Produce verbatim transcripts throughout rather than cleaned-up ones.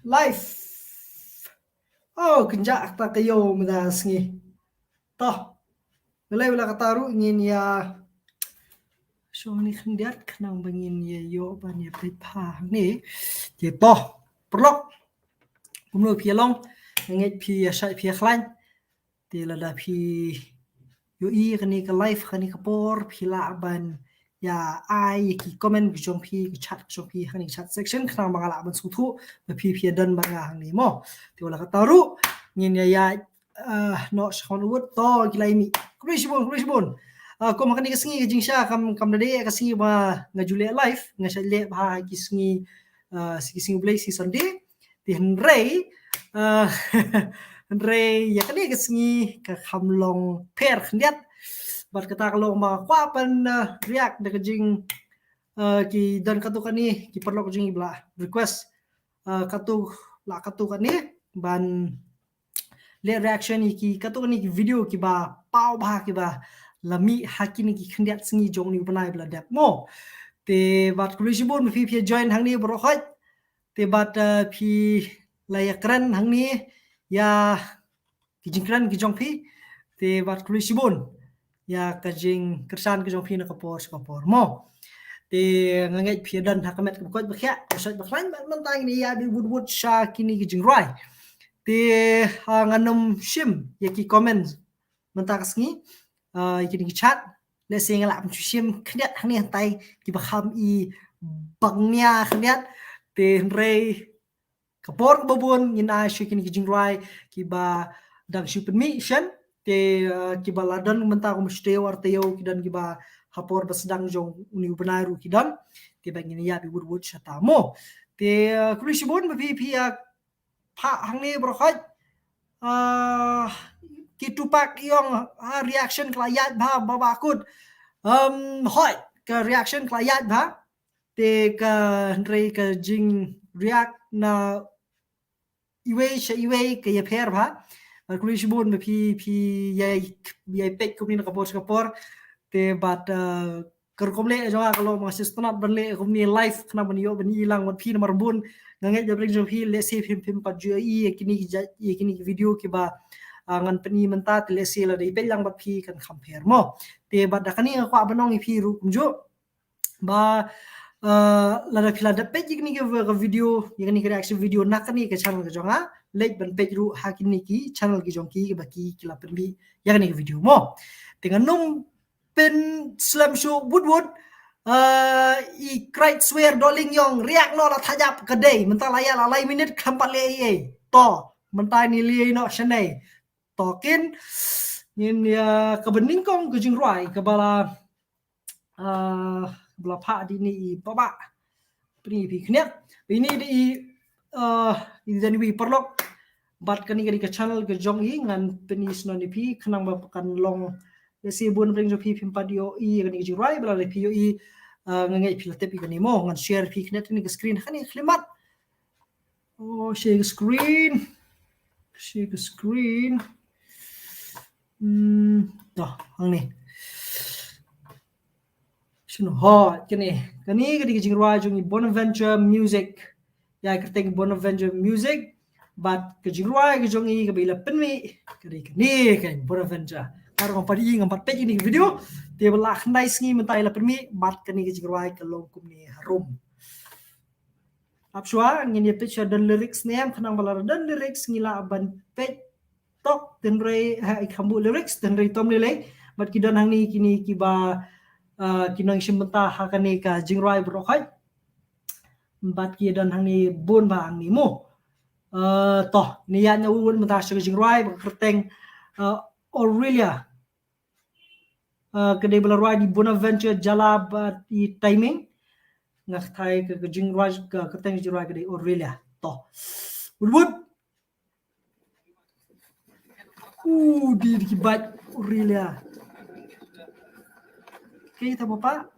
Live. Oh, kynjah kata ka ïew mynta sngi. Toh. Ngalai wala kata ruh ngin ïa shong ni khyndiat khnang ba ngin ïa ïoh ban ïa peit bha hangne. Te toh, paralok. Kumno phi ïa long, nga ngeit phi ïa shait phi ïa khlaiñ. Te lada phi ïohi kane ka live kane ka por, phi lah ban ïa ai ïa ki comment ka jong phi, ka chat ka jong phi, kane ka chat section, khnang ba nga lah ban sngewthuh ba phi phi ïa don bad nga hangne mo. Te wala kata ruh ngin ïa ïa ah, noh sha kham wut to ki lai mi. Khublei shibun, khublei shibun. Ah, kum ha kane ka sngi ka jingshisha kam kam da dei ka sngi ba nga ju leh live, nga shait leh bha ki sngi, ah, ki sngi U Blei, sngi Sunday. Te hynrei, ah, hynrei ïa kane ka sngi ka kham long pher khyndiat. Bad kata ka long ba kwah ban, ah, react da ka jing, ah, ki don katto katne ki paralok jong ngi ba la request, ah, katto la katto katne ban leh reaction ïa ki katto katne ki video kiba paw bha kiba la mih ha kine ki khyndiat sngi jong une u bnai ba la dep mo. Te bad khublei shibun ba phi phi join hangne baroh khoit. Te bad, eh, phi la ïa kren hangne ïa ki jingkren ki jong phi. Te bad khublei shibun ïa ka jingkyrshan ka jong phi na ka por sha ka por mo. Te nga ngeit phi don ha ka met kaba koit ba khiah, ba shait ba khlaiñ, bad mynta ngin ïa bit wut wut sha kine ki jingrwai. Te, ah, ngan ym shim ïa ki comment mynta ka sngi, ah, ïa kine ki chat. Let's say nga lah ban shu shim khyndiat hangne hangtai kiba kham i bangnia khyndiat. Te hynrei ka por kaba bun ngin ai sha kine ki jingrwai kiba dang shu pynmih shen, te, eh, kiba la don mynta kum shi taïew ar taïew ki don kiba ha por ba sdang jong une u bnai ruh ki don. Te ba ngin ïa bit wut wut shata mo. Te, eh, khublei shibun ba phi phi ïa phah hangne baroh khoit. Ah, ki Tupac ïong, ah, reaction ka la ïaid bha ba ba kut. Um, hoi, ka reaction ka la ïaid bha. Te ka hynrei ka jing react na iwei sha iwei ka ïapher bha. Bad khublei shibun ba phi phi ïai ïai peit kumne na ka por sha ka por. Te bad, uh, ka rukom leh jong nga ka long ba nga sngewtynnat ban leh kumne live khnang ban ïoh ban ïalang bad phi namar bun nga ngeit da pyrshah jong phi lehse phim phim pat ju ïohi ïa kine ki jait ïa kine ki video kiba, uh, ngan pyni mynta te lehse lada i peit lang bad phi kan kham pher mo. Te bad da kane nga kwah ban ong ïa phi ruh kumjuh. Ba, uh, lada phi la dep peit ïa kine ki, ki video, ïa kine ki reaction video na kane ka channel ka jong nga, leit ban peit ruh ha kine ki channel ki jong ki, ba ki, ki la pynmih ïa kine ki video mo. Te ngan ym pynslem shuh wut wut, uh, i Krait Swer Dohling Ïong react noh la thajap ka dei, mynta la ïa la lai minit khlem pat leh ei ei. To, mynta ngin leit noh shanei. To kin, ngin ïa kaba nyngkong ka jingrwai kaba la, ah, ba la phah dei ne i Papa. Pyni phi khyndiat. Ine dei i, ah, i dei ne i paralok. Bad kane ka dei ka channel ka jong i, ngan pyni shuh ne phi khnang ba kan long. Lehse bun pyrshah jong phi phim pat ïohi ïa kane ka jingrwai ba la phi ïohi, ah, nga ngeit phi la tip ïa kane mo, ngan share phi khyndiat kane ka screen kane khlimat. Oh, share screen. Share screen. Hmm, to, hangne. Shano, ho, kane. Kane ka dei ka jingrwai jong i Bonaventure Music. Ïa ka kyrteng Bonaventure Music. Bad ka jingrwai ka jong i kaba i la pynmih ka dei kane ka Bonaventure. Ka ruh ngam pat ïohi ngam pat peit ïa kane ka video. Te ba la khyndai sngi mynta i la pynmih bad kane ka jingrwai ka long kumne harum. Ap shuwa ngin ïa peit shuwa don lyrics ne em, khnang ba lada don lyrics ngi lah ban peit tok, tynrai ha i kham buh lyrics tynrai tom lei lei. Bad ki don hangne kine kiba, ah, ki nongshim bynta ha kane ka jingrwai baroh khoit. Bad ki don hangne bun bha hangne mo. Ah, to, ne ïa ñiew wut mynta sha ka jingrwai ba ka kyrteng, ah, Aurelia. Ah, ka dei ba la rwai da i Bonaventure Jala bad i Timing. Nga kthai ka, ka jingrwai ka kyrteng jingrwai ka dei Aurelia. To. Wut wut. U di di ki bait Aurelia. Kaei ta Papa?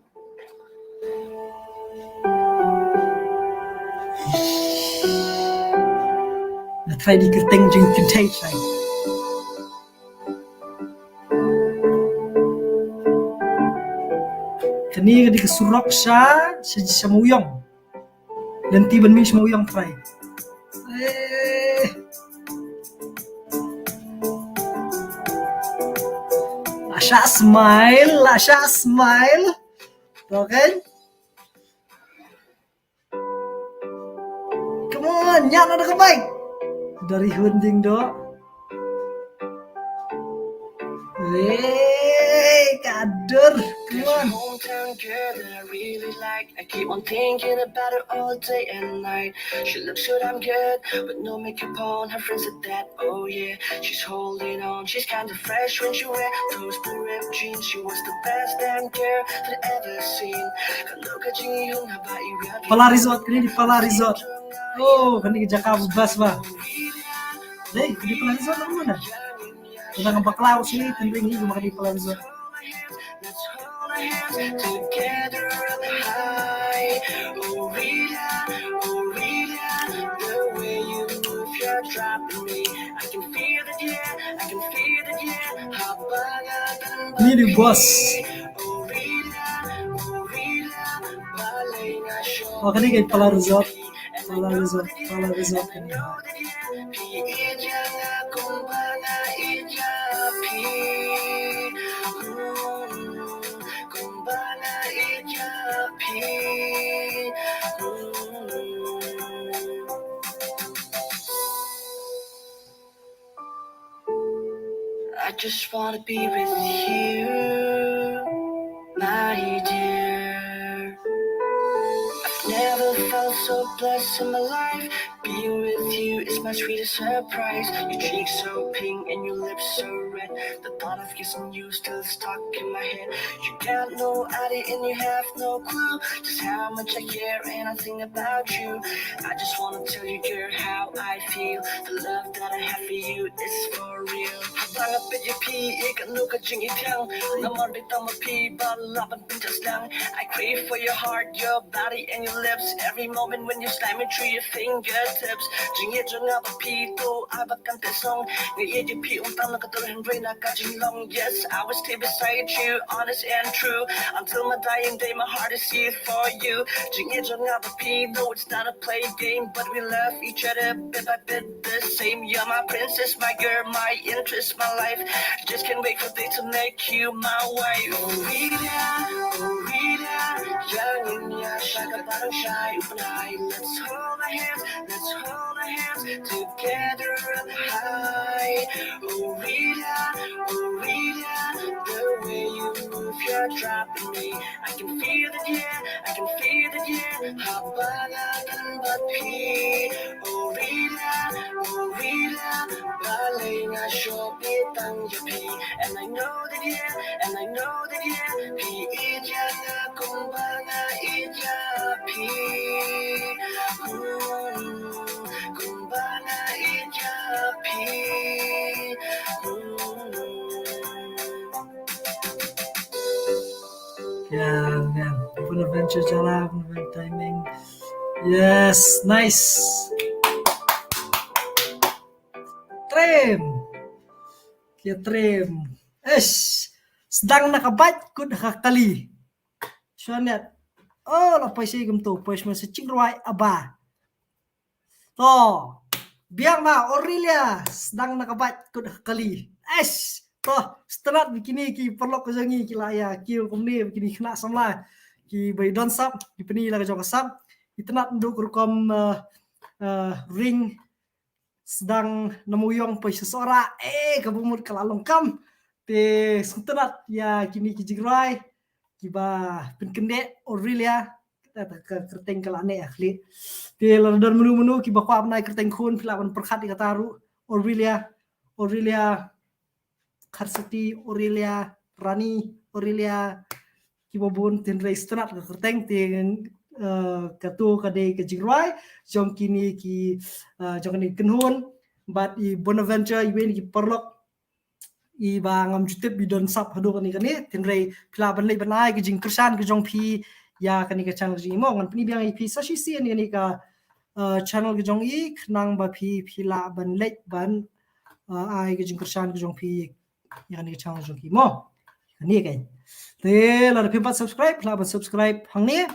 Nga try da i kyrteng jingkynthei try. Kane ka dei ka surok sha, sha, sha Mawïong. Lynti ban mih sha Mawïong try. Eh. Lasha smile, lasha smile. Token. Come on, ñiah noh da ka bike. Dari hun ding doh. Hey, ka dur. Come on. Hometown girl that I really like. I keep on thinking about her all day and night. She looks good, I'm good, but no makeup on. Her friends said that, oh yeah. She's holding on, she's kinda fresh when she wear those blue ripped jeans. She was the best damn girl that I ever seen. Ka lok ka jingïaid ha ba i riat. Pala Resort, kane dei Pala Resort. Oh, kane ka jaka best ba. Dei, kane dei Pala Resort, namar na. Ka dang bakla u sini, tending hi, ka dei Pala Resort. Let's hold our hands together up high. Oh, Rita, oh, Rita, the way you move, you're dropping me. I can feel it, yeah, I can feel it, yeah. Hop on up and Ni di boss. Oh, Rita, oh, Rita, balai nga show. Oh, kane ka Pala Resort. Pala Resort, Pala Resort kane. I just wanna be with you, my dear. I've never felt so blessed in my life. Being with you is my sweetest surprise. Your cheeks so pink and your lips so red. The thought of kissing you still stuck in my head. You got no idea and you have no clue just how much I care and I think about you. I just wanna tell you, girl, how I feel. The love that I have for you is for real. Haba nga peit ïa phi, ïa kano ka jingïathiang. Namar ba tang ma phi ba lah ban pynjah sdang. I crave for your heart, your body and your lips. Every moment when you slide me through your fingertips. Jingïeit jong nga ba phi to ai ba kan teh song. Nga ïeit ïa phi ym tang na ka dur hynrei na ka jinglong. Yes, I will stay beside you, honest and true. Until my dying day, my heart is here for you. Jingïeit jong nga ba phi, no, it's not a play game, but we love each other bit by bit the same. You're my princess, my girl, my interest, my life. Just can't wait for day to make you my wife. Oh, Rita, oh, Rita, ïa ngin ïa shaka barang shai u bnai. Let's hold our hands, let's hold our hands together up high. Oh, Rita, oh, Rita, the way you move, you're dropping me. I can feel it, yeah, I can feel it, yeah. Haba nga don bad phi. Oh Rita, oh Rita, balei nga shu pyrshang ïa phi. And I know that, yeah, and I know that, yeah, phi ïeit ïa nga kumba nga ïeit ïa phi. Hmm, kumba nga ïeit ïa phi. Hmm. Yeah, man. Bonaventure Jala, Bonaventure Timing. Yes, nice. Trem. Ki trem. Eish. Sdang na ka bike kut ha ka kali. Shu ñiah. Oh, la poi shi kumto, poi shi ma shi jingrwai aba. To, biang ma Aurelia, sdang na ka bike kut ha ka kali. Eish, to, sngewtynnat bikini ki paralok ka jong ngi ki la ïa kiew kumne bikini khynnah samla. Ki ba i don sap, ki pyni la ka jong ka sap. Itynnat ndu ka rukom, eh, eh, ring sdang na Mawïong poi sha Sohra. Eh, ka bamut ka la long kam. Te sngewtynnat ïa kine ki jingrwai. Kiba pynkyndit Aurelia, ka, ka kyrteng ka la neh khlieh. Te lada don mano mano kiba kwah ban ai kyrteng khun phi lah ban pyrkhat ïa kata ruh. Aurelia, Aurelia Kharsiti, Aurelia Rani, Aurelia kiba bun, tynrai sngewtynnat ka kyrteng te, eh, kato ka dei ka jingrwai jong kine ki, eh, jong kane ka kynhun bad i Bonaventure, i wen ki paralok. I ba ngam ju tip i don sap haduh kane kane, tynrai phi lah ban leit ban ai ka jingkyrshan ka jong phi ïa kane ka channel ka jong i mo. Ngan pyni biang ïa phi sa shisien ïa kane ka, uh, channel ka jong i, khnang ba phi, phi lah ban leit ban, uh, ai ka jingkyrshan ka jong phi ïa kane ka channel ka jong i mo. Kane ka. Te lada phim pat subscribe, lah ban subscribe hangne.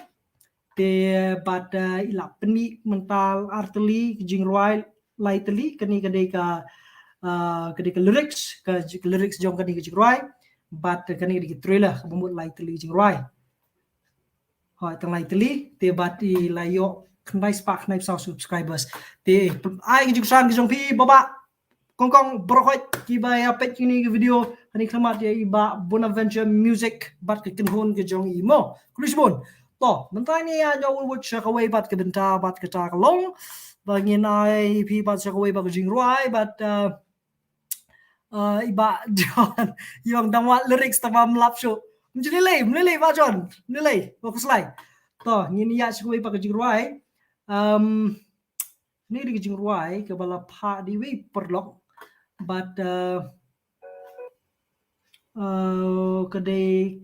Te bad, eh, i la pyni mynta ar tylli ka jingrwai, lai tylli, kane ka dei ka, eh, ka dei ka lyrics, ka, ka lyrics jong kane ka jingrwai, bad kane ka dei ka trailer, kaba mut lai tylli jingrwai. Hooid, tang lai tylli, te bad i la ïoh khyndai spah khyndai phew saw subscribers. Te ai ka jingkhuslai ka jong phi, Bah Bah Kongkong, baroh kiba ïa peit kine ki video, ha kane ka khmat ïa i Bah Bonaventure Music bad ka kynhun ka jong i mo. Khublei shibun. To, mynta ngin ïa ñiew wut sha kawei pat ka bynta bad kata ka long ba ngin ai phi pat sha kawei pat ka jingrwai bad, eh, eh, i Bah John, i ong dang wad lyrics tang bym lap shuh. Ym ju lei lei, ym lei lei Bah John, ym lei lei, ba khuslai. To, ngin ïa sha kawei pat ka jingrwai. Um, Kane ka dei ka jingrwai kaba la phah da iwei i paralok bad, eh, eh, ka dei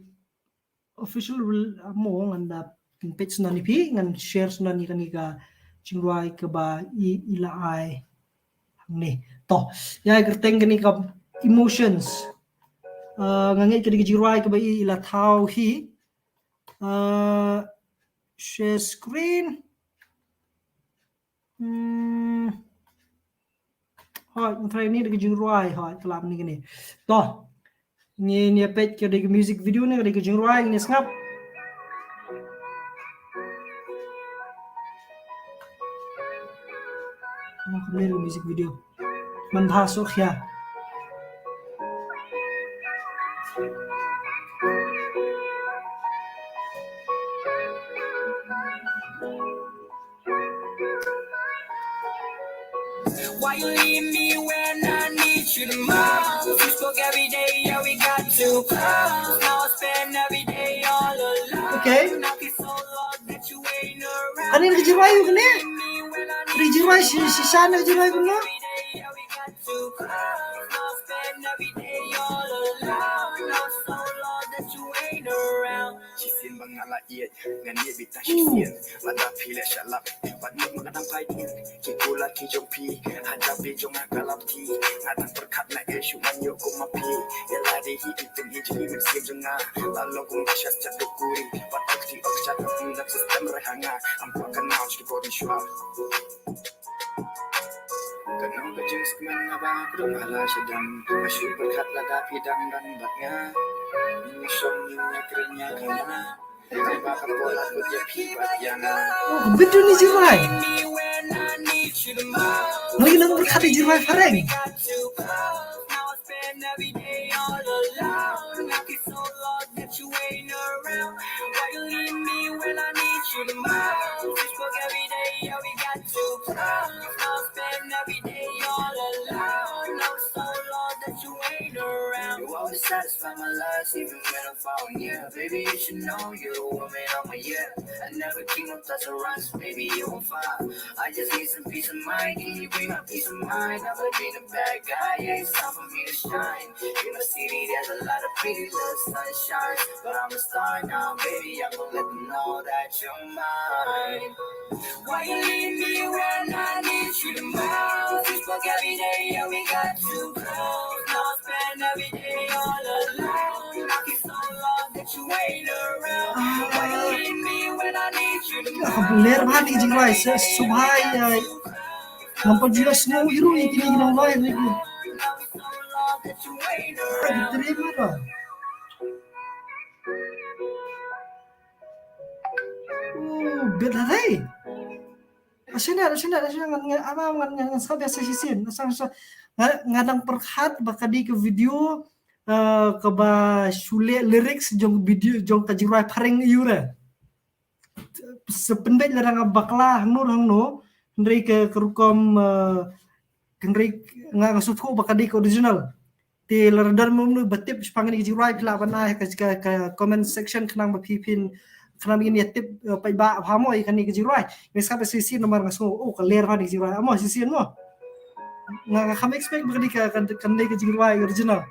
official rel-, mo ngan da pynpeit sha ngi phi, ngan share sha ngi kane ka jingrwai kaba i, i la ai hangne. To, ïa ka kyrteng kane ka Emotions. Eh, nga ngeit ka dei ka jingrwai kaba i, i la thaw hi. Eh, share screen. Hmm. Hooid, nga tharai kane ka dei ka jingrwai, hooid, ka la mynne kane. To, ngin ïa peit ka dei ka music video ne ka dei ka jingrwai, ngin ïa sngap. Oh, kane ka music video. Man bha suk ïa. Why you leave me when I need you the most? We spoke every day, yeah, we got too close. Now I spend every day all alone. Okay. I feel so lost that you ain't around. Ani ka jingrwai u kane? Ri jingrwai shi, shi shan ka jingrwai u kane? Every day, yeah, we got too close. Now I spend every day all alone. I'm so lost that you ain't around. Shisien ba nga la ïeit, ngan ïeit beit tang shisien. Lada phi leh shah lap, bad mut ma nga dang phai dien. Ki kular ki jong phi, ha jaka jong nga ka lap ti. Nga dang pyrkhat na ïa shu man ïoh kum ma phi. Ïa lade hi item hi jong i mynsiem jong nga. La long kum ba shah chat dukuri. Bad ok ti ok chat kum dap system reh ha nga. Am kwah ka nau shi body shwa. Ka nong ka jingskmen nga ba kudum hala shadang. Nga shu pyrkhat lada phi dang dang bad nga. Nga shong nga kren ïa ka nga. Nga ba ka bola kut ïa phi bad ïa nga. Oh, bit ni jingrwai. Nga ïa nang pyrkhat ïa jingrwai phareng. Spend every day all alone. I feel so lost that you ain't around. Why you leave me when I need you the most? We spoke every day, yeah, we got too close. Now I spend every day all alone. I'm so lost that you ain't around. You always satisfy my lust, even when I'm far from you. Baby, you should know you're the woman of my year. I never keep no touch or runs, baby, you on fire. I just need some peace of mind. Can you bring my peace of mind? I've been a bad guy, yeah, it's time for me to shine. In the city, there's a lot of pretty little sunshine, but I'm a star now, baby. I'm gonna let them know that you're mine. Why you leave me when I need you the most? We spoke every day, yeah, we got too close. Now I spend every day all alone. I feel so lost that you ain't around. Why you leave me when I need you the most? Ler bha ni jingrwai, sa subhai, eh, nampak juga semua iru ini kini kena lai lagi. Terima kasih. Oh, bit hai. Asina, asina, asina ngan, ngan, ama ngan, ngan, ngan sngap ïa sa shisien. Asina, asina. Nga, nga dang pyrkhat ba ka dei ka video, eh, kaba shu leh lyrics jong video jong ka jingrwai phareng ïa u re. Sa pynbeit lada nga bakla hangno hangno, hynrei ka, ka rukom, eh, hynrei nga, nga sngewthuh ba ka dei ka original. Te lada don mano mano ba tip shaphang kane ka jingrwai phi lah ban ai ha ka, ka, ka comment section khnang ba phi phin, khnang ba ngin ïa tip, eh, paidbah bha mo ïa kane ka jingrwai. Nga sngap shisien namar nga sngew, oh, ka ler bha kane ka jingrwai. Amo shisien mo. Nga, nga kham expect ba kane ka, ka, kane ka jingrwai original.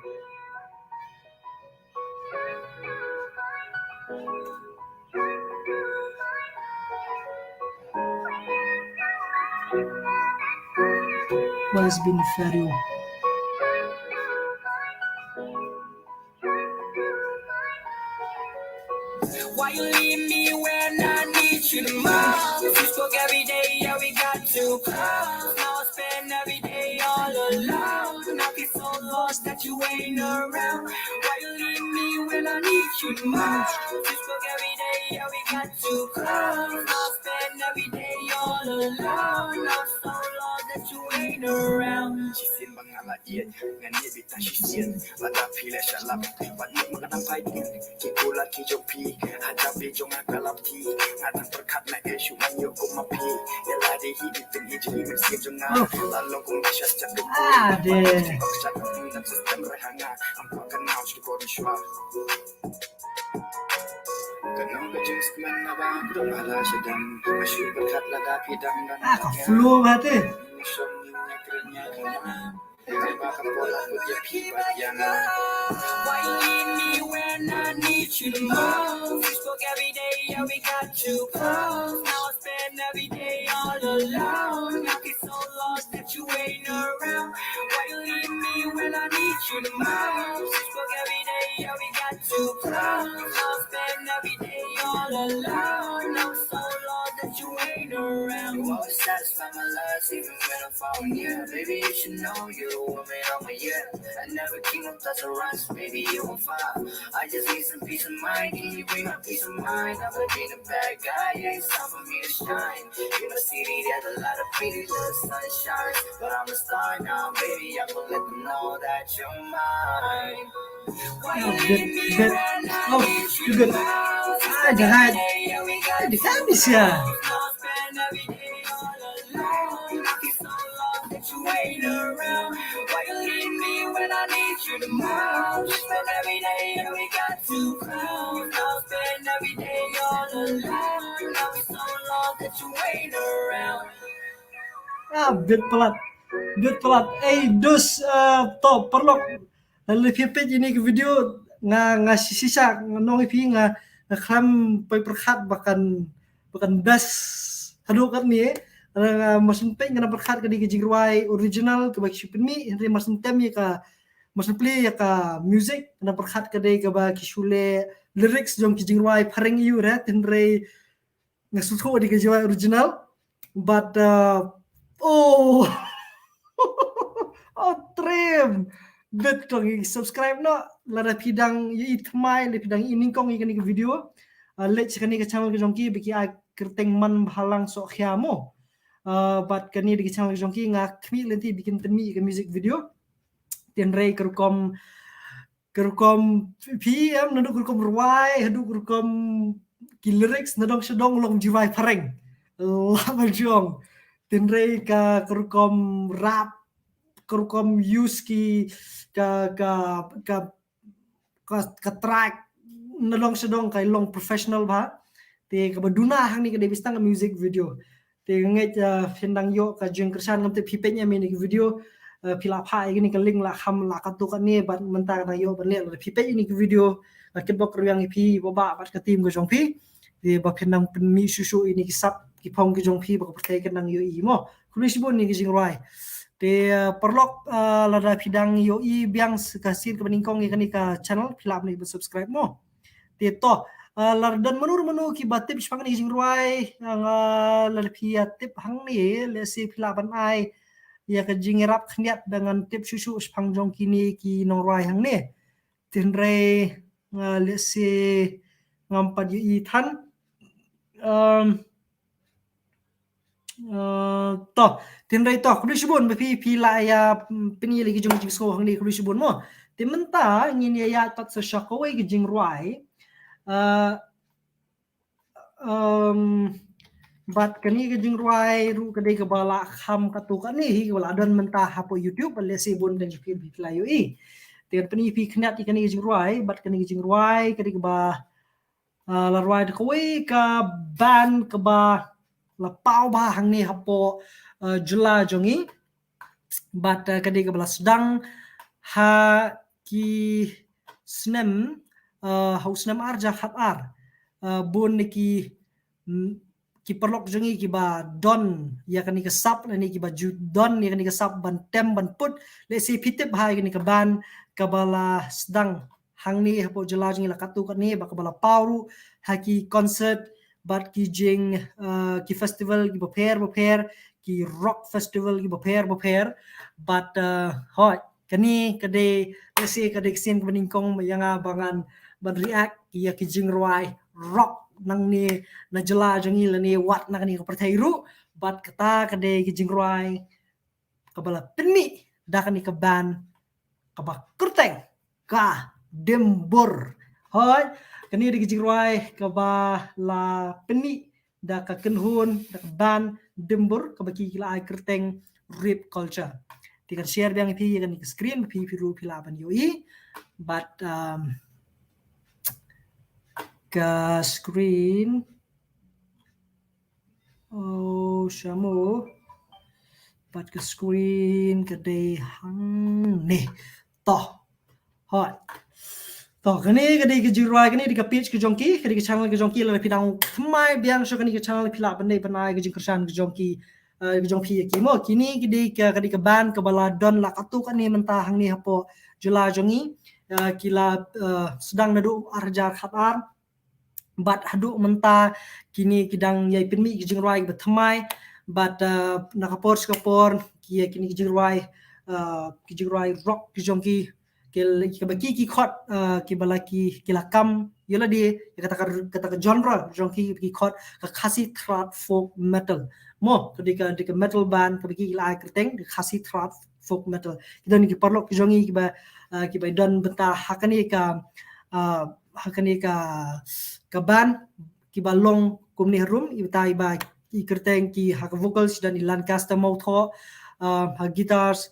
What has been fair you? Why you leave me when I need you the Every day, yeah, we got too close. Now I spend every day all alone. I feel so lost that you ain't around. Why you leave me when I need you the most? Facebook every day, yeah, we got too close. Now I spend every day all alone. I'm so lost that you ain't around. She seen bang ala ian, ngan ye bita she seen. Lada phi leh shalap, wat nym ka dang pai din. Ki kular ki jong phi, hada phi jong nga ka lap phi. Nga dang pyrkhat na eh shu man yo kum ma phi. Ya la de hi di pyn hi jong hi men sien jong nga. La long kum ki shat chak dum. Ah, de. Shat dum dang system re ha nga. Am kwa kan nau shu ko di shwa. Ka nong ka jing skmen na ba dong ala shadang. Ka shu pyrkhat lada phi dang dang. Ah, ka flow ba te. Shong ni nya kren nya kren. Why you leave me when I need you the most? We spoke every day, yeah, we got too close. Now I spend every day all alone. I feel so lost that you ain't around. Why you leave me when I need you the most? We spoke every day, yeah, we got too close. Now I spend every day all alone. I'm so lost that you ain't around. You always satisfy my lust, even when I'm far from you. Baby, you should know you the woman of my year. I never keep no touch of runs, baby, you on fire. I just need some peace of mind. Can you bring my peace of mind? I've been a bad guy, yeah, it's time for me to shine. In the city, there's a lot of pretty little sunshines, but I'm a star now, baby. I'm gonna let them know that you're mine. Why you leave me when I need you the most? Ah, jahat. Dia kan bisa. Spend every day all alone. I feel so lost that you ain't around. Why you leave me when I need you the most? Spend every day and we got too close. Now spend every day all alone. I feel so lost that you ain't around. Ah, bit palat. Bit palat. Eh, dus, uh, to, paralok. Lada phi peit ïa kane ka video, nga, nga shisha, nga ong ïa phi, nga, nga khlem poi pyrkhat ba kan, ba kan best haduh katne. Nga, nga, mar shu peit nga pyrkhat ka dei ka jingrwai original kaba ki shu pynmih, hynrei mar shu tem ïa ka, mar shu play ïa ka music, nga pyrkhat ka dei kaba ki shu leh lyrics jong ki jingrwai phareng ïa u re, hynrei nga sngewthuh dei ka jingrwai original. But, uh, oh, oh, trem. Bit to ngi subscribe noh. Lada phi dang ïohi thymmai, lada phi dang ïohi nyngkong ïa kane ka video, uh, leit sha kane ka channel ka jong ki, ba ki ai kyrteng Man Bhalang Sohkhia mo. Uh, bad kane dei ka channel ka jong ki, nga khmih lynti ba kin pynmih ka music video. Hynrei ka rukom ka rukom P M, naduh ka rukom rwai haduh ka rukom ki lyrics, nadong shadong long jingrwai phareng. Lah ba jong. Hynrei ka, ka rukom rap, ka rukom use ki, ka, ka, ka, ka, ka track, nadong shadong ka long professional bha. Te kaba duna hangne ka dei beit tang ka music video. Te nga ngeit, uh, phin dang ïoh ka jingkyrshan, ngam tip phi peit ne em ïa kane ka video, uh, phi la phah ïa kane ka link la kham la katto katne, bad mynta ka dang ïoh ban leh, lada phi peit ïa kane ka video, uh, kitbok rwiang ïa phi, ba, ba, bad ka team ka jong phi. Te ba phin dang pynmih shuh shuh ïa kine ki sap ki phong ki jong phi, ba ka pyrthei kan dang ïohi mo. Khublei shibun ïa ka jingrwai. Te, uh, paralok, uh, lada phi dang ïohi biang ka sien kaba nyngkong ïa kane ka channel, phi lah ban subscribe mo. Te to, uh, lada don mano mano kiba tip shaphang kane ka jingrwai, uh, lada phi ïa tip hangne, lehse phi lah ban ai ïa ka jingïarap khyndiat ba ngan tip shuh shuh shaphang jong kine ki nongrwai hangne. Hynrei, uh, lehse ngam pat ïohi than. Um, Uh, to, hynrei to, khublei shibun ba phi, phi la ïa, mm, pyni ïa la ki jong ka jingsngew hangne, khublei shibun mo. Te mynta ngin ïa ïaid pat sa sha kawei ka jingrwai. Uh, um, bad kane ka jingrwai ruh ka dei kaba la kham katto katne hi, kaba la don mynta hapoh YouTube, bad lehse bun dang jong phi phi la ïohi. Te ngan pyni ïa phi khyndiat ïa kane ka jingrwai, bad kane ka jingrwai ka dei kaba, uh, la rwai da kawei ka band kaba la paw bha hangne hapoh, uh, jylla jong ngi. Bad, uh, ka dei kaba la sdang ha ki snem, uh, ha u snem ar hajar khat ar. Uh, bun na ki, mm, ki paralok jong ngi kiba don ïa kane ka sap, lane kiba ju don ïa kane ka sap ban tem ban put. Lehse phi tip bha ïa kane ka band kaba la sdang hangne hapoh jylla jong ngi la katto katne, bad kaba la paw ruh ha ki concert bad ki jing, uh, ki festival ki bapher bapher, ki rock festival ki bapher bapher. Bad, uh, hoi, kane ka dei, let's say, ka dei ka sien kaba nyngkong ïa nga ba ngan ban react ïa ki jingrwai rock nangne na jylla jong ngi lane wat na kane ka pyrthei ruh. Bad kata ka dei ki jingrwai kaba la pynmih da kane ka band kaba kyrteng ka Dimbur. Hoi, kane dei ka jingrwai kaba la pynmih da ka kynhun, da ka band Dimbur, kaba ki la ai kyrteng Rape Culture. Te ngan share biang ïa phi ïa kane ka screen, phi, phi ruh phi lah ban ïohi. Bad, um, ka screen, oh, shamo. Bad ka screen ka dei hangne. To. Hoi. To, kane ka dei ka jingrwai, kane dei ka page ka jong ki, ka dei ka channel ka jong ki, lada phi dang thymmai biang sha kane ka channel, phi lah ban dei ban ai ka jingkyrshan ka jong ki, eh, ka jong phi ïa ki mo. Kine ki dei ka, ka dei ka band kaba la don la katto katne mynta hangne hapoh jylla jong ngi. Eh, ki la, eh, sdang naduh ar hajar khat ar. Bad haduh mynta kine ki dang ïai pynmih ki jingrwai kiba thymmai. Bad, uh, na ka por sha ka por ki, kine ki jingrwai, uh, ki jingrwai rock ki jong ki, ki, kiba ki, ki khot, uh, kiba la ki, ki la kam ïa lade ïa kata ka, kata ka genre jong ki, ki khot ka Khasi Thrat Folk Metal. Mo, ka dei ka, dei ka metal band kaba ki, ki la ai kyrteng ka Khasi Thrat Folk Metal. Ki don ki paralok ki jong ngi kiba, uh, kiba don bynta ha kane ka, uh, ha kane ka, ka band, kiba long kumne harum, ita iba i kyrteng ki ha ka vocals don i Lancaster Mawthoh, uh, ha guitars,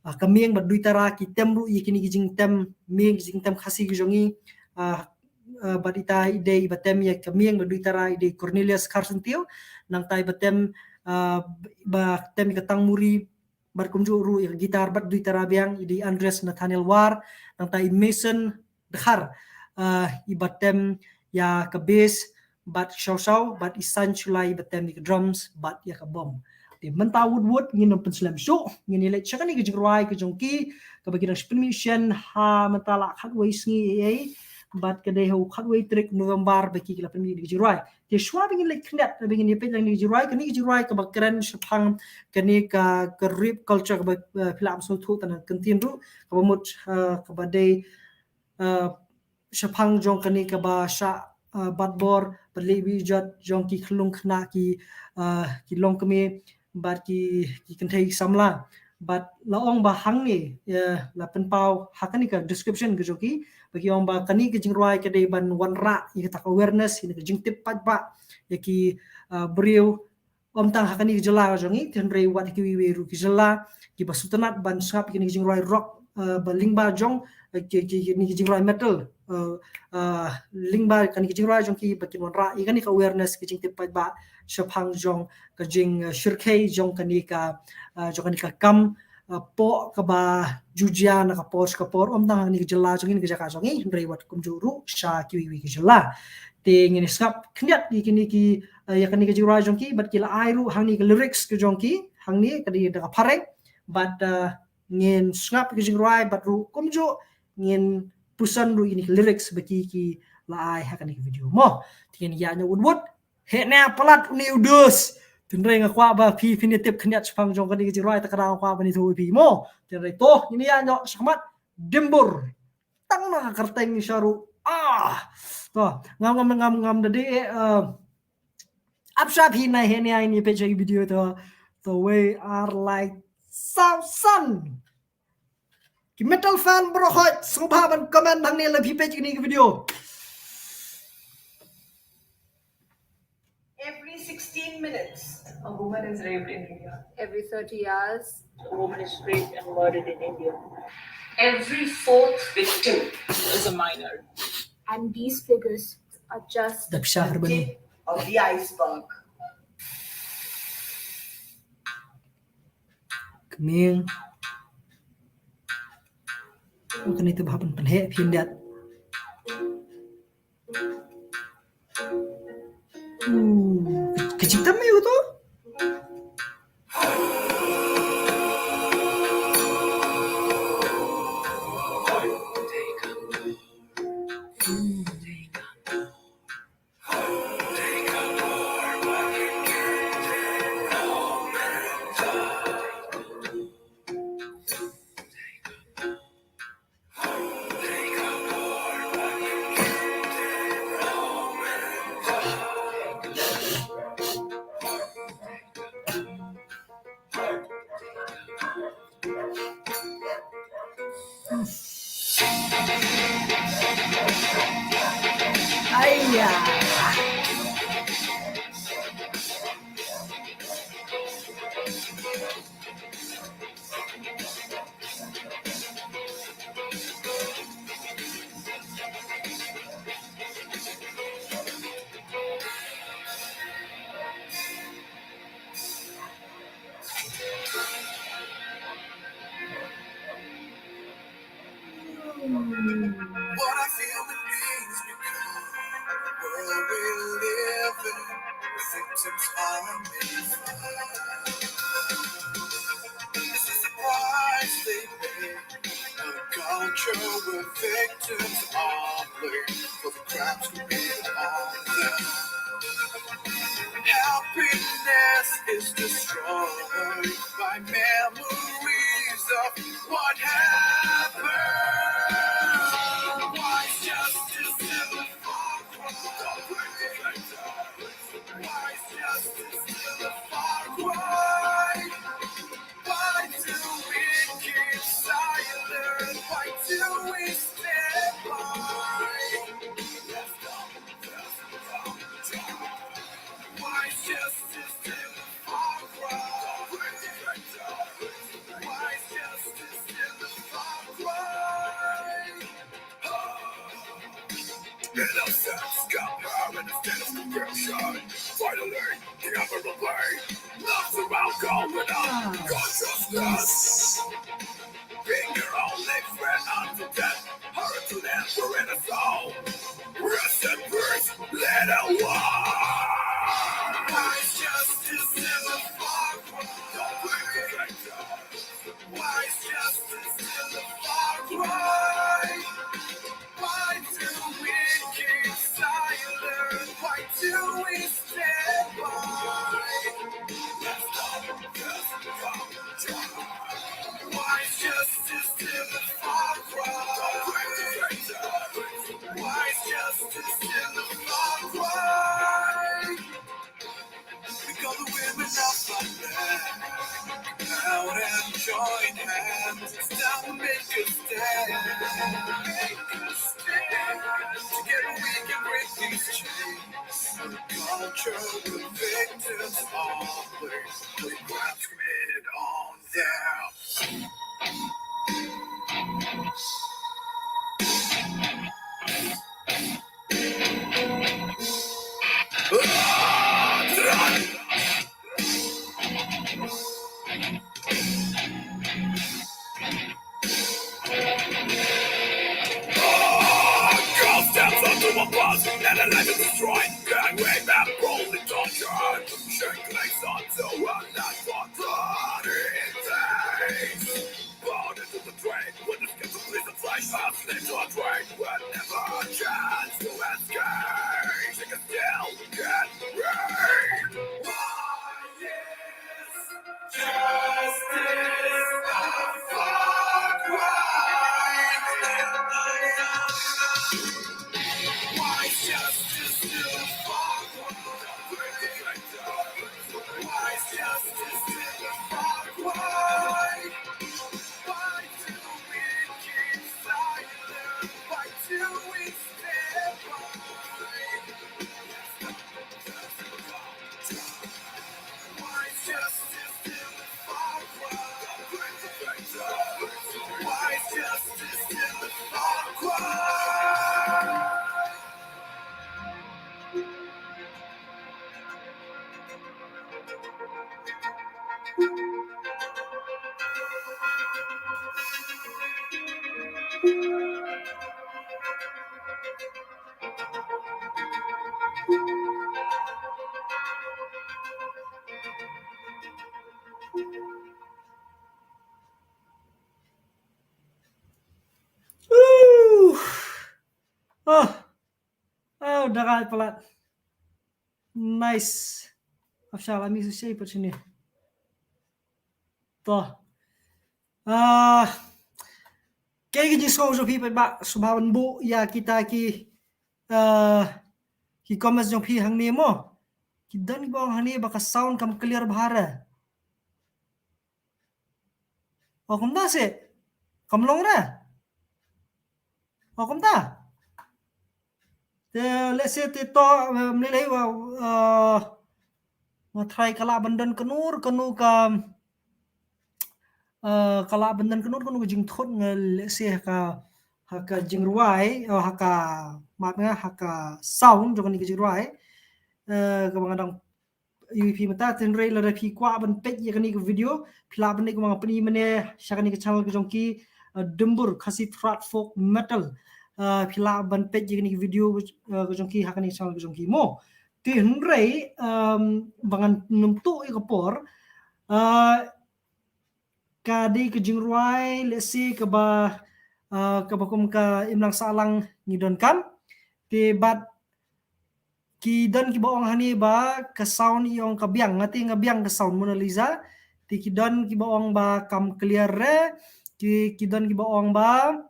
uh, ka Mieng bad Duitara ki tem ruh ïa kine ki jingtem Mieng, ki jingtem Khasi ki jong ngi, uh, uh, bad ita i dei iba tem ïa ka Mieng bad Duitara i dei Cornelius Kharsyntiew, nangta iba tem, uh, iba tem ïa ka Tangmuri, bad kumjuh ruh ïa ka guitar bad Duitara biang i dei Andres Nathaniel War, nangta i Mason Dkhar, uh, iba tem ïa ka bass bad shawshaw, bad i San Shullai iba tem ïa ka drums bad ïa ka bom. Te mynta wut wut ngin ym pynslem shuh, ngin ïa leit sha kane ka jingrwai ka jong ki, kaba ki dang shu pynmih shen ha mynta la khatwei sngi ei ei, bad ka dei ha u khatwei tarik November ba ki, ki la pynmih ïa ka jingrwai. Te shuwa ba ngin leit khyndiat, ba ngin ïa peit lang ïa ka jingrwai, kane ka jingrwai kaba kren shaphang kane ka, ka rape culture kaba, eh, phi lah ban sngewthuh tang na ka ktien ruh, kaba mut, eh, kaba dei, eh, shaphang jong kane kaba shah, eh, bat bor, bad leh bijot jong ki khyllung khynnah ki, eh, ki longkmie, bad ki, ki kynthei samla. Bad la ong ba hangne, eh, la pynpaw ha kane ka description ka jong ki, ba ki ong ba kane ka jingrwai ka dei ban wanrah ïa kata ka awareness, ïa ka jingtip paidbah ïa ki, eh, briew, ym tang ha kane ka jylla ka jong ngi, hynrei wat ha kiwei kiwei ruh ki jylla, kiba sngewtynnat ban sngap ïa kane ka jingrwai rock, eh, ba lyngba jong, eh, ki, ki, kine ki jingrwai metal, eh, eh, lyngba kane ka jingrwai jong ki ba kin wanrah ïa kane ka awareness, ka jingtip paidbah shaphang jong ka jing, eh, shyrkhei jong kane ka, eh, jong kane ka kam, eh, pop kaba ju jia na ka por sha ka por, ym tang ha kane ka jylla jong ngi, kane ka jaka jong ngi, hynrei wat kumjuh ruh sha kiwei kiwei ki jylla. Te ngin ïa sngap khyndiat ïa kine ki, eh, ïa kane ka jingrwai jong ki, bad ki la ai ruh hangne ka lyrics ka jong ki, hangne ka dei da ka phareng, bad, eh, ngin sngap ka jingrwai bad ruh kumjuh ngin pyrshang ruh ïa kine ki lyrics ba ki, ki la ai ha kane ka video mo. Te ngin ïa ñiew wut wut. Heh ne palat une u dus. Hynrei nga kwah ba phi, phin ïa tip khyndiat shaphang jong kane ka jingrwai, te ka dang kwah ban ïathuh ïa phi mo. Hynrei to, ngin ïa ñiew shakhmat. Dimbur. Tang na ka kyrteng sha ruh. Ah. To, ngam, ngam, ngam, ngam da dei, eh, ap sha phi na heh ne ai ni peit sha ki video to. To wei ar like thousand. Ki metal fan baroh hoi, sngewbha ban comment hangne lada phi peit kine ki video. Every sixteen minutes, a woman is raped in India. Every thirty hours, a woman is raped and murdered in India. Every fourth victim is a minor. And these figures are just the picture of the iceberg. Kmie. Kane te ba hap ban pynheh phin diat. Hmm, ka jingtem aïu to? What I feel it means because the world we live in, the victims are made fun. This is a price they pay, a culture where victims are blamed for the crimes committed on them. Happiness is destroyed by memories of what happened. Why is justice in the far cry? Why is justice in the far cry? Why do we keep silent? Why do we stand by? Why is justice in the far cry? Why is justice in the far cry? Innocence got power in the state of corruption. Finally, the hour of pain. Nothing about God without consciousness. Being your only friend unto death. Hurry to death, we're in a soul. Rest in peace, little one. Why is justice in the far cry? Why is justice in the far cry? Why do we keep silent? Why do we stand by? Why is justice in the far cry? Why is justice in the far cry? We call the women up and out and join hands. It's time to make a stand. Make a stand. Together we can break these chains. A culture where victims are blamed for crimes committed on them. Girl steps onto a bus, and her life is destroyed. Gang rape and brutal torture. She clings onto her life for thirty days. Born into the train, with the skills of police and flash, fast into a train. With never a chance to escape. She can still get raped. Why is justice a far cry? Why is justice still a far cry? Why is justice still a far cry? Why do we keep silent? Why do we stand by? Uh. Oh. Oh, da rai palat. Nice. Afsha la mi su shei pat shini. To. Ah, kaei ka jingsngew jong phi pat ba sngewbha ban buh ïa kita ki, ah, ki comments jong phi hangne mo. Ki don kiba ong hangne ba ka sound kam clear bha re. O kumta se. Kam long re. O kumta. Te lehse te to, eh, mlei lei wa, eh, nga try ka lah ban don kano kano ka, eh, ka lah ban don kano kano ka jingthut nga lehse ha ka, ha ka jingrwai, eh, ha ka, map nga, ha ka sound jong kane ka jingrwai. Eh, kaba nga dang ïa phi mynta, hynrei lada phi kwah ban peit ïa kane ka video, phi lah ban leit kumba nga pyni mynne sha kane ka channel ka jong ki, eh, Dimbur Khasi Trad Folk Metal. Eh, phi lah ban peit ïa kane ka video, eh, ka jong ki ha kane ka channel ka jong ki mo. Te hynrei, em, ba ngan nym tuh ïa ka por, eh, ka dei ka jingrwai lehse kaba, ah, kaba kum ka Imlang Sahlang ngi donkam. Te bad ki don kiba ong hangne ba ka sound i ong ka biang, nga te nga biang ka sound Mona Lisa. Te ki don kiba ong ba kam clear re, ki, ki don kiba ong ba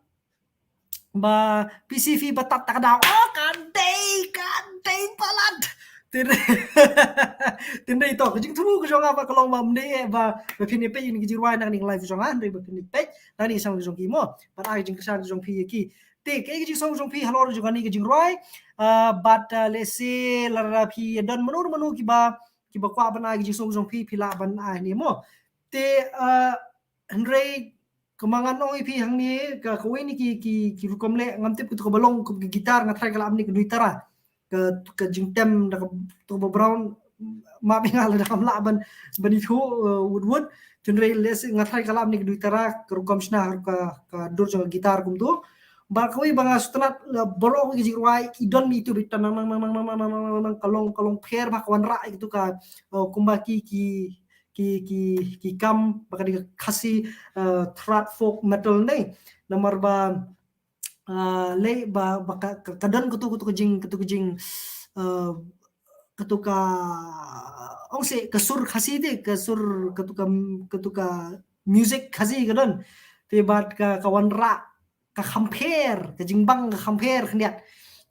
ba P C V ba tat ta ka daw. Oh, ka dei, ka dei palat. Tynrai, tynrai to ka jingthmu ka jong nga ba ka long ba ym dei eh ba, ba phin ïa peit ïa kane ka jingrwai na kane ka live jong nga, hynrei ba phin ïa peit na kane ka channel ka jong ki mo. Bad ai ka jingkyrshan ka jong phi ïa ki. Te kaei ka jingsngew ka jong phi halor jong kane ka jingrwai, ah, bad, ah, lehse lada phi don mano mano kiba, kiba kwah ban ai ka jingsngew ka jong phi, phi lah ban ai hangne mo. Te, ah, hynrei kumba ngan ong ïa phi hangne, ka, kawei na ki, ki, ki rukom leh, ngam tip kato kaba long kum ka guitar, nga try ka lah mynne ka duitara. Ka, ka jingtem da kato kaba brown, map ïa nga lada kam lah ban, ban ithuh, eh, wut wut. Hynrei lehse nga try ka lah mynne ka duitara, ka rukom shna, ka, ka dur jong ka guitar kumto. Bad kawei ba nga sngewtynnat, la baroh ki jingrwai ki don ïa kito beit, nang, nang, nang, ka long, ka long pher bha, ka wanrah ïa kito ka, eh, kumba ki, ki ki, ki, ki kam ba ka dei ka Khasi, eh, trad folk metal ne. Namar ba, eh, lei ba, ba ka, ka, ka don kato, kato ka jing, kato ka jing, eh, kato ka, ong se ka sur Khasi te, ka sur, kato ka, kato ka music Khasi ka don. Te bad ka, ka wanrah ka kham pher, ka jingbang ka kham pher khyndiat.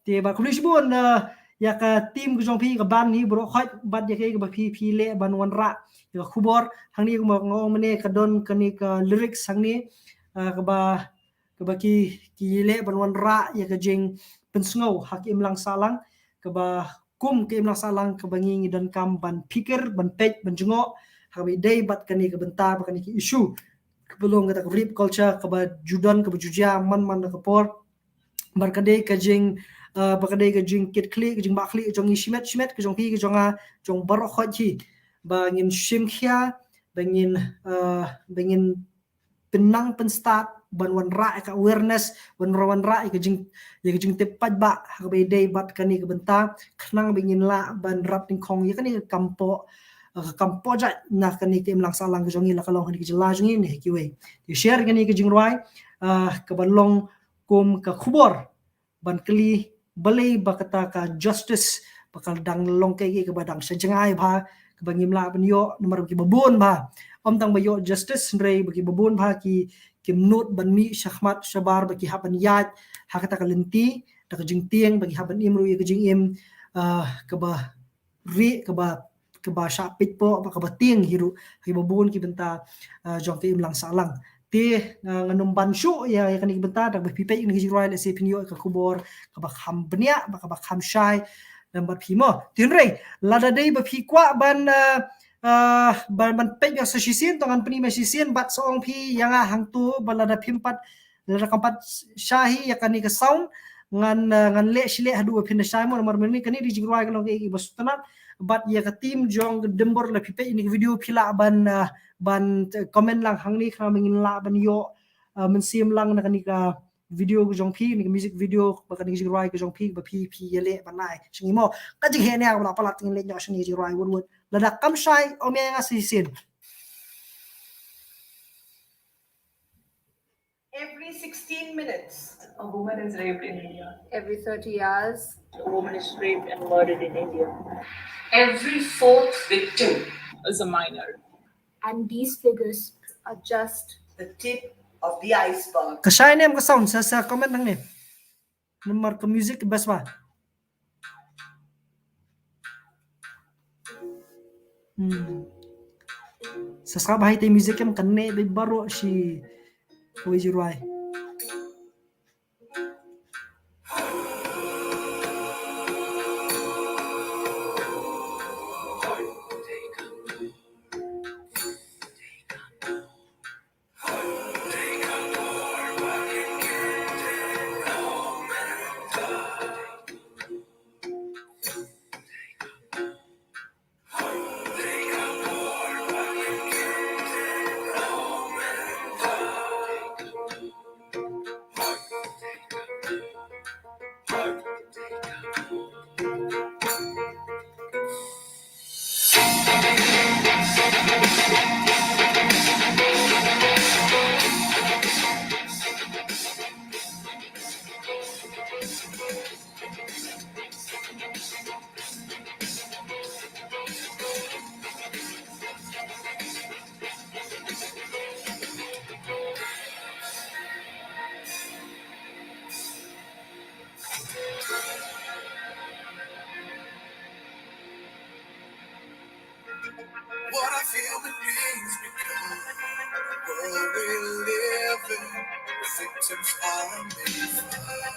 Te bad khublei shibun, eh, ïa ka team ka jong phi, ka band hi baroh khoit, bad ïa kaei kaba phi, phi leh ban wanrah ïa ka khubor. Hangne kumba nga ong mynne ka don kane ka lyrics hangne, eh, kaba, kaba ki, ki leh ban wanrah ïa ka jingpynsngew ha ka imlang sahlang, kaba kum ka imlang sahlang kaba ngi, ngi donkam ban phikir, ban peit, ban jngoh ha kaba ïadei bad kane ka bynta, bad kane ka issue kaba long kata ka rape culture kaba ju don, kaba ju jia man man la ka por. Bad ka dei ka jing, eh, bad ka dei ka jingkitkhlieh, ka jingbahkhlieh jong ngi shimet shimet, ka jong phi, ka jong nga, jong baroh khoit hi, ba ngin shim khia, ba ngin, eh, ba ngin pynnang pynstad ban wanrah ïa ka awareness, ban wanrah ïa ka jing, ïa ka jingtip paidbah ha kaba ïadei bad kane ka bynta, khnang ba ngin lah ban rat nyngkong ïa kane ka kam poh, eh, ka kam poh jait na kane ka imlang sahlang ka jong ngi, la ka long ha kane ka jylla jong ngi ne ha kiwei. Te share kane ka jingrwai, eh, kaba long kum ka khubor ban kylli balei ba kata ka justice ba ka dang long kaei kaei kaba dang sha jngai bha, kaba ngim lah ban ïoh namar ba kiba bun bha, ym tang ba ïoh justice hynrei ba kiba bun bha ki, kim nud ban mih shakhmat shabar, ba ki hap ban ïaid ha kata ka lynti da ka jingtieng, ba ki hap ban im ruh ïa ka jingim, ah, kaba rieh, kaba, kaba shah peit poh, ba kaba tieng hi ruh ha kiba bun ki bynta, ah, jong ka imlang sahlang. Te, ah, ngan ym ban shuh ïa, ïa kane ka bynta, da ba phi peit ïa kane ka jingrwai, lehse phin ïoh ïa ka khubor kaba kham bniah, ba kaba kham shai lem bad phi mo. Te hynrei lada dei ba phi kwah ban, ah, ah, ban, ban peit ïa sa shisien, to ngan pyni ma shisien, bad sa ong phi ïa nga hangto ba lada phim pat, lada kam pat shah hi ïa kane ka sound, ngan, ah, ngan leh shi leh haduh ba phin da shai mo, namar mynne kane ka jingrwai ka long kaei ba sngewtynnat. Bad ïa ka team jong ka Dimbur, la phi peit ïa kane ka video phi lah ban, ah, ban, eh, comment lang hangne khnang ba ngin lah ban ïoh, ah, mynsiem lang na kane ka video ka jong phi, kane ka music video, ba kane ka jingrwai ka jong phi, ba phi, phi ïaleh ban ai sha ngi mo. Ka jingheh nia ba la palat, ngin leit noh sha kane ka jingrwai wut wut. Lada kam shai, ym ïa nga shisien. Every sixteen minutes, a woman is raped in India. Every thirty hours, a woman is raped and murdered in India. Every fourth victim is a minor. And these figures are just the tip of the iceberg. Ka shai ne em ka sound, sa, sa comment hangne. Namar ka music best bha. Hmm. Sa sngap bha ïa ka music em, kane beit baroh shi kawei jingrwai. What a human beings become. The world we live in, the victims are made fun.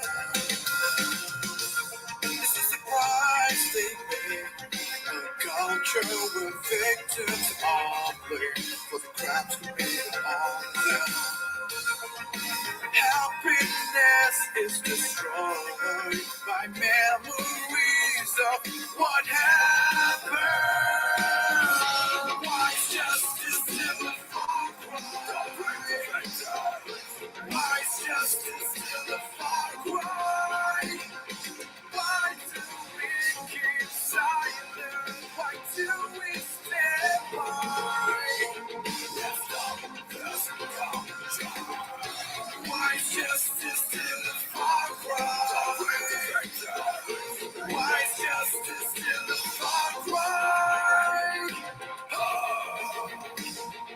This is the price they pay. A culture where victims are blamed for the crimes committed on them. Happiness is destroyed by memories of what happened. Why is justice still a far cry? Why is justice still a far cry? Why do we keep silent? Why do we stand by? Let's stop this culture. Why is justice still a far cry? Why is justice still a far cry?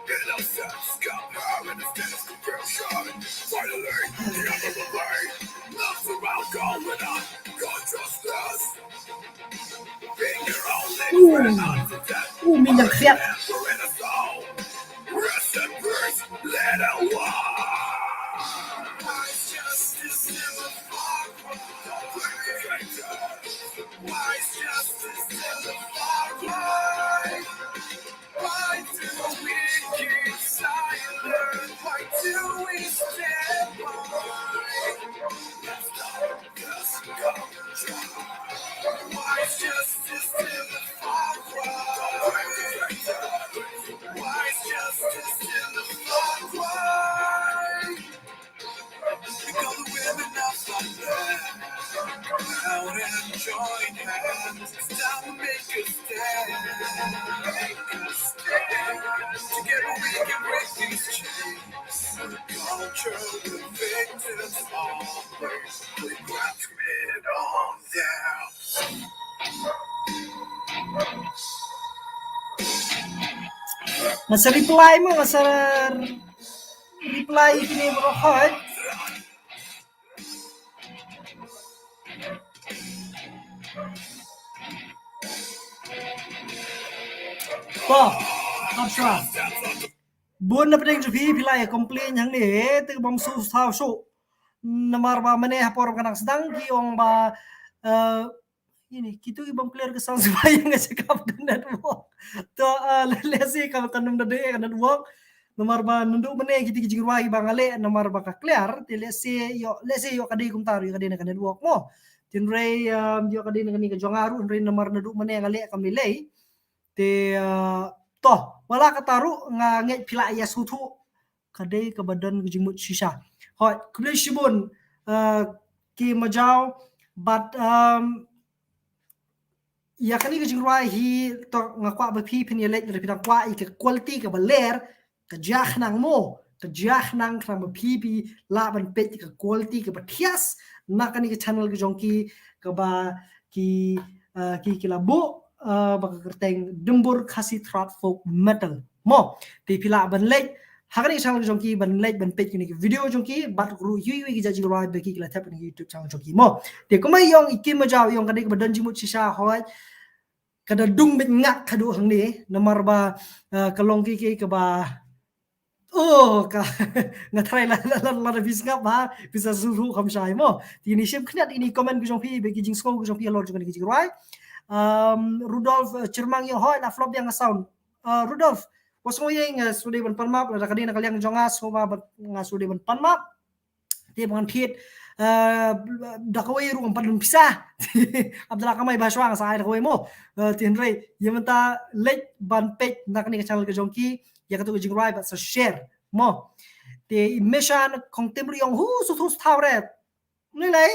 Innocence compare in the status confusion. Finally, the end of the day. Nothing about going on. Consciousness. Ooh. Ooh, minyak siap. Rest in peace, little one. Why is justice still a far cry? Why is justice still a far cry? Why do we keep silent? Why do we stand by? Let's stop this culture. Why is justice still a far cry? Why is justice still a far cry? We call the women of London out and join hands. It's time to make a stand. Make a stand. Together we can break these chains. The culture, the victims always. We grab it on down. Nga sa reply mo, nga sa reply kine baroh hoi. To, hap shwa. Bun na pdeng jong phi, phi la ïa complain hangne, te bym shu thaw shuh. Namar ba mynne ha por ba ka nang sdang ki ong ba, eh, ini, kitu ki bym clear ka sound shuh ba ïa nga check up ka network. To, eh, le-, lehse ka, ka nym da dei ka network. Namar ba naduh mynne kiti ki jingrwai ba nga leh, namar ba ka clear, te lehse ïoh, lehse ïoh ka dei kumta ruh, ïoh ka dei na ka network mo. Te hynrei, eh, ïoh ka dei na kane ka jong nga ruh, hynrei namar naduh mynne nga leh kam lei lei. Te, eh, to, wat la katta ruh nga ngeit phi la ïa sngewthuh. Ka dei kaba don ka jingmut shisha. Hooid, khublei shibun, eh, ki majaw, bad, um, ïa kane ka jingrwai hi, to nga kwah ba phi phin ïa leit, lada phi dang kwah ïa ka quality kaba ler, ka jia khnang mo, ka jia khnang khnang ba phi phi lah ban peit ïa ka quality kaba thiah na kane ka channel ka jong ki, kaba ki, eh, ki, ki la buh, eh, ba ka kyrteng Dumbur Khasi Thrat Folk Metal. Mo, te phi lah ban leit ha kane ka channel ka jong ki, ban leit ban peit kine ki video jong ki, bad ruh ïoh ïoh ki jait jingrwai ba ki, ki la thep ha kane ka YouTube channel jong ki mo. Te kumba ïa ong i Kim Majaw, ïa ong ka dei kaba don jingmut shisha hooid. Ka da dung beit nga ka duh hangne, namar ba, eh, ka long ki ki kaba, oh, ka, nga tharai la, la, la, la, la, phi sngap ba, phi sa sngewthuh kham shai mo. Te ngin ïa shim khyndiat ïa kine ki comment ka jong phi, bad ki jingsngew ka jong phi halor jong kane ka jingrwai. Um, Rudolph, eh, Chyrmang ïa ong hooid la flop biang ka sound. Eh, Rudolph, wat sngew ïa nga shu dei ban pan map, lada ka dei na ka liang jong nga sngewbha ban, nga shu dei ban pan map. Te ban thied, eh, da kawei ruh ngam pat don pisa. Abdallah kamai ba shwa nga sa ai da kawei mo. Eh, te hynrei ïa mynta leit ban peit na kane ka channel ka jong ki, ïa katu ka jingrwai bad sa share mo. Te i Meshan Kongtim ruh ïa ong hu sngewthuh sngewthuh re. Ngi lei,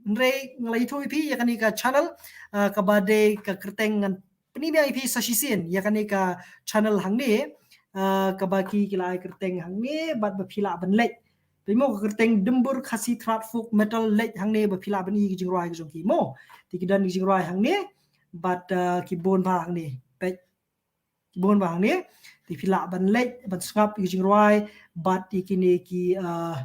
hynrei nga la ïathuh ïa phi ïa kane ka channel, eh, kaba dei ka kyrteng ngan pyni biang ïa phi sa shisien ïa kane ka channel hangne, eh, kaba ki, ki la ai kyrteng hangne, bad ba phi lah ban leit. Te mo ka kyrteng Dumbur Khasi Thrat Folk Metal, leit hangne ba phi lah ban i ki jingrwai ka jong ki mo. Te ki don ki jingrwai hangne, bad, eh, ki bun bha hangne. Peit. Ki bun bha hangne. Te phi lah ban leit, ban sngap ïa ki jingrwai, bad ïa kine ki, eh,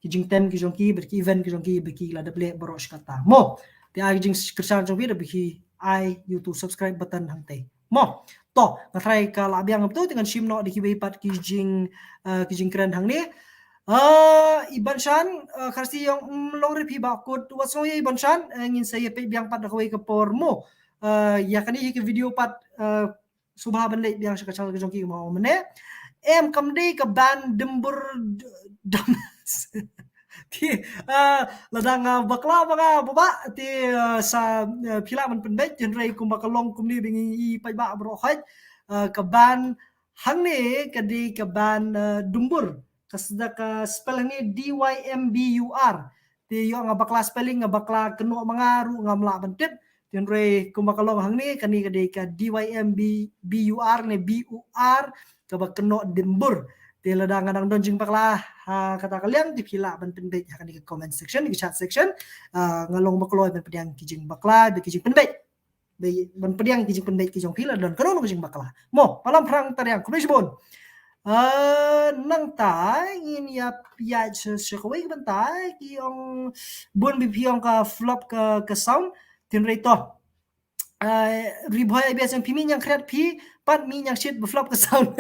ki jingtem ki jong ki, bad ki event ki jong ki, ba ki la dep leh baroh shi katta. Mo, te ai ki jingkyrshan jong phi, da ba phi ai ïa utu subscribe button hangtei. Mo, To, nga tharai ka la biang kumto, te ngan shim noh da kiwei pat ki jing, eh, ki jingkren hangne. Eh, i Banshan, eh, Khasi Young, mm, long re phi ba kut, wat sngew ïa i Banshan, eh, ngin sa ïa peit biang pat da kawei ka por mo. Eh, ïa kane hi ka video pat, eh, sngewbha ban leit biang sha ka channel ka jong ki mo mane. Em kam dei ka band Dimbur d-, Damas. Te, ah, lada nga bakla ba nga ba ba, te, ah, sa, ah, phi lah ban pynbeit, hynrei kumba ka long kumne ba ngi i paidbah baroh khoit, ah, ka band hangne ka dei ka band, ah, Dymbur. Ka sdang ka spell hangne D Y M B U R. Te ïoh nga bakla spelling, nga bakla kynnoh ma nga ruh ngam lah ban tip. Te hynrei kumba ka long hangne, kane ka dei ka D Y M B, B U R ne B U R, kaba kynnoh Dimbur. Te lada nga dang don jingbakla ha kata ka liang, te phi lah ban pynbeit ha kane ka comment section, ka chat section. Ah, nga long ba kloi ban pdiang ki jingbakla bad ki jingpynbeit. Bad ban pdiang ki jingpynbeit ki jong phi lada don kano kano ka jingbakla. Mo, Palam Phrang Tariang, khublei shibun. Ah, nangta ngin ïa peit sha, sha kawei ka bynta, ki ong bun ba phi ong ka flop ka, ka sound, te hynrei to. Ah, Ri Bhoi A B S M, phi mih ñiangkhriat phi, pat mih ñiangshit ba flop ka sound.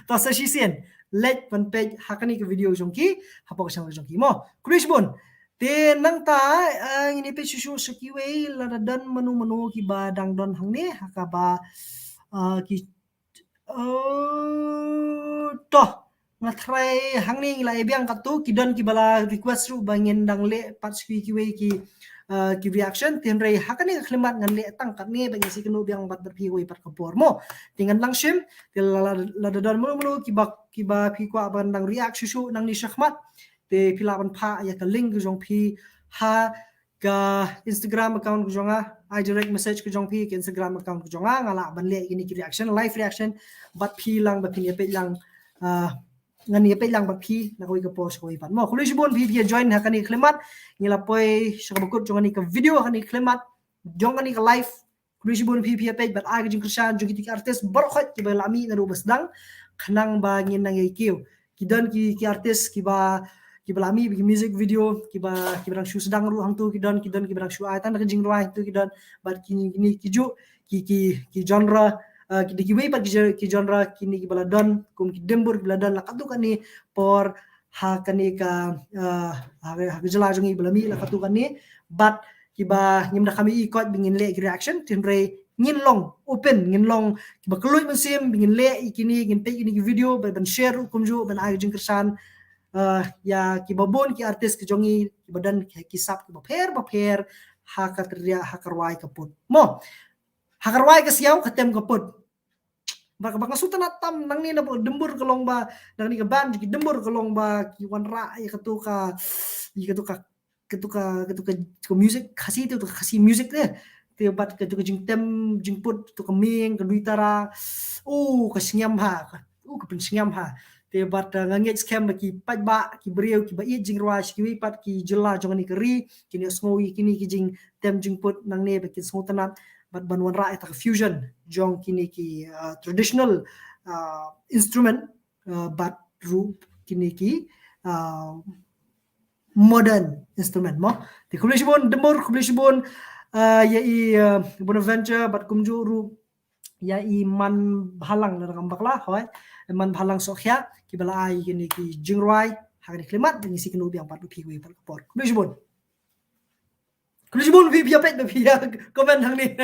To sa shisien leit ban peit ha kane ka video jong ki, hapoh ka channel jong ki mo. Khublei shibun. Te nangta, ah, ngin ïa peit shuh shuh sha kiwei lada don mano mano kiba dang don hangne, ha kaba, ah, ki Oh, to, nga tharai hangne ngi la ïa biang katto, ki don kiba la request ruh ba ngin dang leh pat sha kiwei ki, uh, ki reaction, te hynrei ha kane ka khyllipmat ngan leh tang katne ba ngin sa ïakynduh biang bad, bad phi kawei pat ka por mo. Te ngan dang shim, te la, la, lada don mano mano kiba, kiba phi kwah ban dang react shuh shuh nangne shakhmat, te phi lah ban phah ïa ka link ka jong phi ha ka Instagram account ka jong nga, ai direct message ka jong phi ka Instagram account ka jong nga, nga lah ban leh kine ki reaction, live reaction bad phi lang, bad phin ïa peit lang, ah, ngan ïa peit lang bad phi na kawei ka por sha kawei pat mo. Khublei shibun phi phi ïa join ha kane ka khyllipmat, ngi la poi sha kaba kut jong kane ka video, ha kane ka khyllipmat jong kane ka live. Khublei shibun phi phi ïa peit bad ai ka jingkyrshan jong kito ki artist baroh khoit kiba la mih naduh ba sdang, khnang ba ngin nang ïa kiew. Ki don ki, ki artist kiba, kiba la mih ki music video, kiba, kiba dang shu sdang ruh hangto ki don, ki don kiba dang shu ai tang da ka jingrwai hangto ki don, bad kine, kine ki juh ki, ki, ki genre, uh, ki dei kiwei pat ki gen-, ki genre, kine kiba la don kum ki Dimbur kiba la don la katto katne por ha kane ka, uh, ha, ha ka jylla jong ngi ba la mih la katto katne, bad kiba ngim da kham ïohi koit ba ngin leh ki reaction, te hynrei ngin long open, ngin long kiba kylluid mynsiem ba ngin leh ïa kine, ngin peit ïa kine ki video, ban, ban share ruh kumjuh, ban ai ka jingkyrshan, uh, ïa kiba bun ki artist ki jong ngi kiba don ki, ki sap kiba pher bapher ha ka tyrwa, ha ka rwai ka pud mo. Ha ka rwai ka siaw, ka tem ka pud. Ba, ba nga sngewtynnat tam nangne na ba Dimbur ka long ba, nangne ka band ki Dimbur ka long ba ki wanrah ïa kato ka, ïa kato ka, kato ka, kato ka, kato ka music Khasi te, kato ka Khasi music te. Te bad kato ka jingtem jingpud, kato ka mieng, ka duitara. Oh, ka sngem ha, ka, oh, ka pynsngem ha. Te bad, uh, nga ngeit skhem ba ki paidbah, ki briew kiba ïeit jingrwai sha kiwei pat ki jylla jong kane ka ri kin ïohsngew ïa kine ki jingtem jingpud nangne, ba kin sngewtynnat bad ban wanrah ïa kata ka fusion jong kine ki, uh, traditional, uh, instrument, uh, bad ruh kine ki, uh, modern instrument mo. Te khublei shibun Dimbur, khublei shibun, uh, ïa i, uh, Bonaventure bad kumjuh ruh ïa i Man Bhalang, lada ngam bakla, hooid, Man Bhalang Sohkhia, kiba la ai kine ki jingrwai ha kane ka khyllipmat, ngin sa ïakynduh biang pat bad phi kawei pat ka por. Khublei shibun. Khublei shibun phi phi ïa peit, phi ïa comment hangne.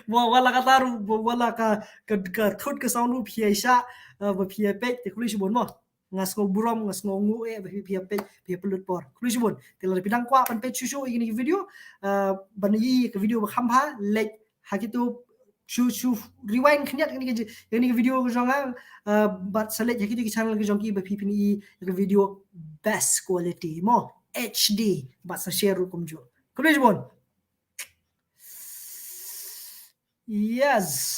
Ba wat la kata ruh, ba wat la ka, ka, ka thut ka sound ruh phi ïa shah, uh, ba phi ïa peit, te khublei shibun mo. Nga sngew burom, nga sngewnguh eh ba phi phi ïa peit, phi ïa pynlut por. Khublei shibun. Te lada phi dang kwah ban peit shuh shuh ïa kine ki video, uh, ban ïohi ïa ka video ba kham bha, leit ha kito, shu, shu rewind khyndiat ïa kine ki, ïa kine ki video ka jong nga, uh, bad sa leit ha kito ki channel ka jong ki ba phi phin ïohi ïa ka video best quality mo, H D, bad sa share ruh kumjuh. Khublei shibun. Yes.